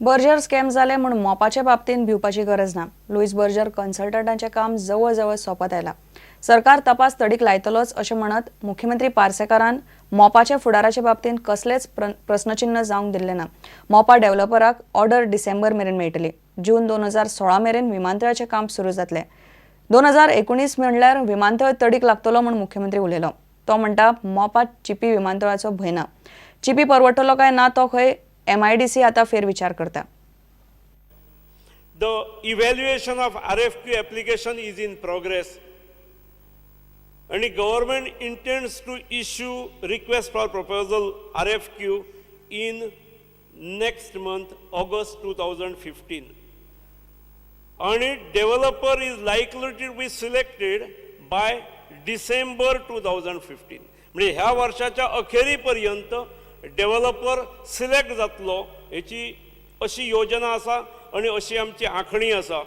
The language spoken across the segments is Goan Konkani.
बर्जर स्कॅम जाले म्हूण मोपाचे बाबतींत भिवपाची गरज ना. लुईस बर्जर कन्सल्टंटांचें काम जवळ जवळ सोंपत आयलां. सरकार तपास तडीक लायतलोच अशें म्हणत मुख्यमंत्री पार्सेकारान मोपाच्या फुडाराचे बाबतींत कसलेंच प्रस्नचिन्न जावंक दिल्लें ना. मोपा डेव्हलपराक ऑर्डर डिसेंबर मेरेन मेळटली. जून 2016 मेरेन विमानतळाचें काम सुरू जातलें. 2019 म्हणल्यार विमानतळ तडीक लागतलो म्हूण मुख्यमंत्री उलयलो. तो म्हणटा, मोपा चिपी विमानतळाचो भंय ना. चिपी परवडटलो काय ना तो खंय एमआयडीसी आतां फेरविचार करता. The evaluation of RFQ application is in progress and the government intends to issue request for proposal RFQ in next month, August 2015. And developer is likely to be selected by December 2015. म्हणजे ह्या वर्षाच्या अखेरीपर्यंत डेव्हलपर सिलेक्ट जातलो हेची अशी योजना आसा आनी अशी आमची आंखणी आसा.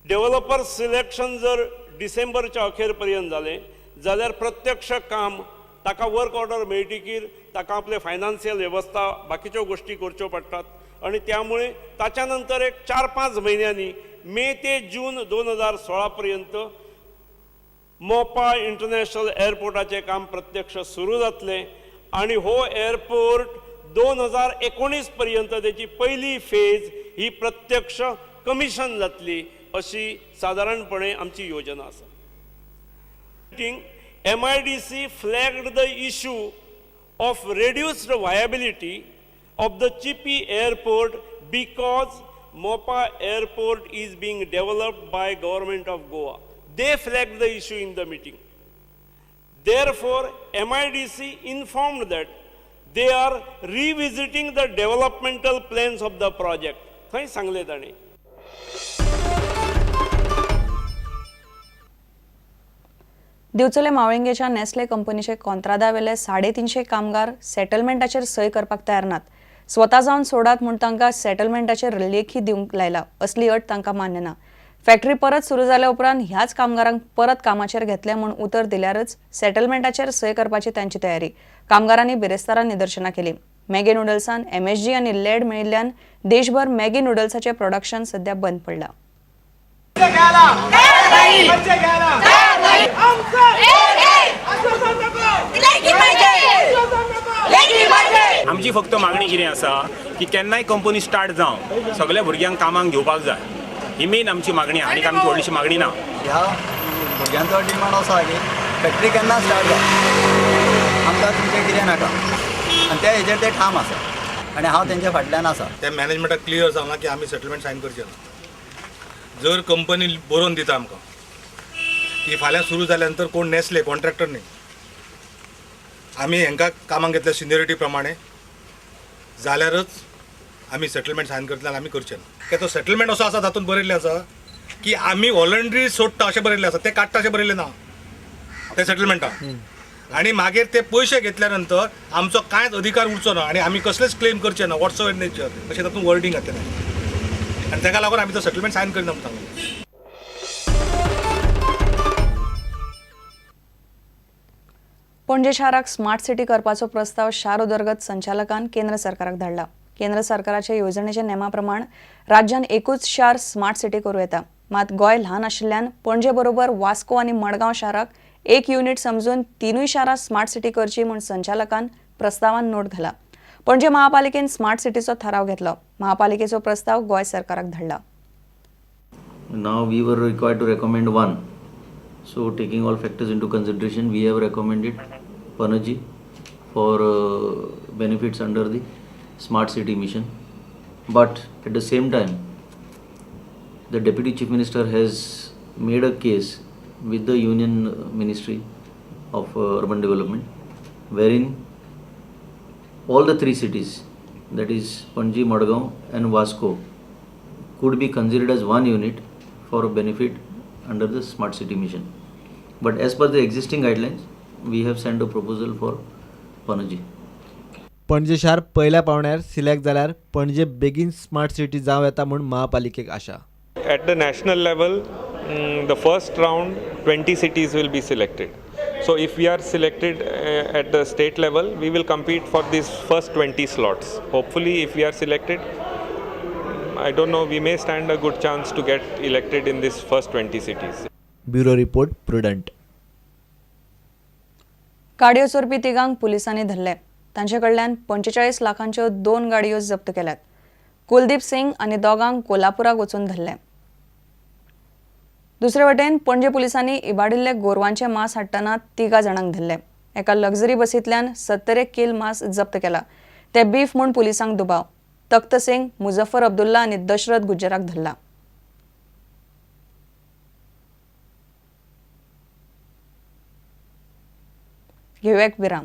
डेव्हलपर सिलेक्शन जर डिसेंबरच्या अखेर पर्यंत जालें जाल्यार प्रत्यक्ष काम ताका वर्क ऑर्डर मेळटकीर ताका आपले फायनान्शियल वेवस्था बाकीच्यो गोश्टी करच्यो पडटात आनी त्यामुळे ताच्या नंतर एक 4-5 म्हयन्यांनी मे ते जून 2016 पर्यंत मोपा इंटरनॅशनल एअरपोर्टाचें काम प्रत्यक्ष सुरू जातलें आनी हो एअरपोर्ट 2019 पर्यंत तेची पयली फेज ही प्रत्यक्ष कमिशन जातली अशी सादारणपणे आमची योजना आसा. MIDC flagged the issue of reduced viability of the Chipi airport because Mopa airport is being developed by government of Goa. They flagged the issue in the meeting. Therefore, MIDC informed that they are revisiting the developmental plans of the project. थंय सांगलें ताणें. दिवचले मावळिंगेच्या नेस्ले कंपनीचे कॉंत्रादावेले 350 कामगार सेटलमेंटाचेर सय करपाक तयार नात. स्वता जावन सोडात म्हूण तांकां सेटलमेंटाचेर लेखी दिवंक लायला असली अट तांकां मान्य ना. फॅक्टरी परत सुरू जाल्या उपरांत ह्याच कामगारांक परत कामाचेर घेतले म्हूण उतर दिल्यारच सेटलमेंटाचेर सय करपाची तांची तयारी. कामगारांनी बिरेस्तारा निदर्शनां केली. मॅगी नुडल्सान एमएसजी आनी लेड मेळिल्ल्यान देशभर मॅगी नुडल्साचें प्रोडक्शन सध्या बंद पडलां. आमची फक्त मागणी कितें आसा की केन्नाय कंपनी स्टार्ट जावं सगळ्या भुरग्यांक कामाक घेवपाक जाय, ही मेन आमची मागणी आनी आमची व्हडलीशी मागणी ना. ह्या भुरग्यांचो डिमांड असो की फॅक्टरी केन्ना स्टार्ट जावं, आमकां तुमचें कितें नाका, आनी त्या हेजेर ते ठाम आसा आनी हांव तेंच्या फाटल्यान आसा. त्या मॅनेजमेंटाक क्लियर सांगलां की आमी सेटलमेंट सायन करचे ना. जर कंपनी बरोवन दिता आमकां की फाल्यां सुरू जाल्या नंतर कोण नेसले कॉन्ट्रॅक्टर न्ही, आमी हांकां कामाक घेतल्या सिनियरिटी प्रमाणे जाल्यारच आमी सेटलमेंट सायन करतले आनी आमी करचे ना. कित्याक तो सेटलमेंट असो आसा तातूंत बरयल्लें आसा की आमी व्हॉलंटरी सोडटा अशें बरयल्लें आसा, तें काडटा अशें बरयल्लें ना ते सेटलमेंटाक. आनी मागीर ते पयशे घेतल्या नंतर आमचो कांयच अधिकार उरचो ना आनी आमी कसलेच क्लेम करचे ना वॉट्सएवर नेचर अशें तातूंत वर्डींग घातलें आनी ताका लागून आमी तो सेटलमेंट सायन करिना म्हणून सांगलें. पणजे शाराक स्मार्ट सिटी करपाचो प्रस्ताव शार उदरगत संचालकान केंद्र सरकाराक धाडला. केंद्र सरकाराच्या येवजणेच्या नेमा प्रमाण राज्यान एकूच शार स्मार्ट सिटी करूं येता. मात गोंय ल्हान आशिल्ल्यान पणजे बरोबर वास्को आनी मडगांव शाराक एक युनिट समजून तिनूय शारां स्मार्ट सिटी करची म्हूण संचालकान प्रस्तावान नोट घाला. पणजे महापालिकेन स्मार्ट सिटीचो थाराव घेतलो. महापालिकेचो प्रस्ताव गोंय सरकाराक धाडला. Now we were required to recommend one. So taking all factors into consideration, we have recommended Panaji for benefits under the Smart City mission. But at the same time, the Deputy Chief Minister has made a case with the Union Ministry of Urban Development, wherein all the three cities, that is Panaji, Madgaon and Vasco, could be considered as one unit for a benefit under the Smart City mission. But as per the existing guidelines, we have sent a proposal for Panaji. Panaji शार पयल्या पावंड्यार सिलेक्ट जाल्यार पणजे बेगीन स्मार्ट सिटी जावं येता म्हूण महापालिकेक आशा. At the national level, the first round 20 cities will be selected. So if we are selected at the state level, we will compete for these first 20 slots. Hopefully, if we are selected, I don't know, we may stand a good chance to get elected in this first 20 cities. Bureau report, Prudent. गाडयो चोरपी तिगांक पुलिसांनी धरले. तांचे कडल्यान 45 लाखांच्यो 2 गाडयो जप्त केल्यात. कुलदीप सिंग आनी दोगांक कोल्हापुराक वचून धरले. दुसरे वटेन पणजे पुलिसांनी इबाडिल्ले गोरवांचे मांस हाडटना 3 जाणांक धरले. एका लक्झरी बसींतल्यान 71 कील मांस जप्त केला. ते बीफ म्हूण पुलिसांक दुबाव. तख्त सिंग, मुजफ्फर अब्दुल्ला आनी दशरथ गुज्जराक धरला. घेवया एक विराम.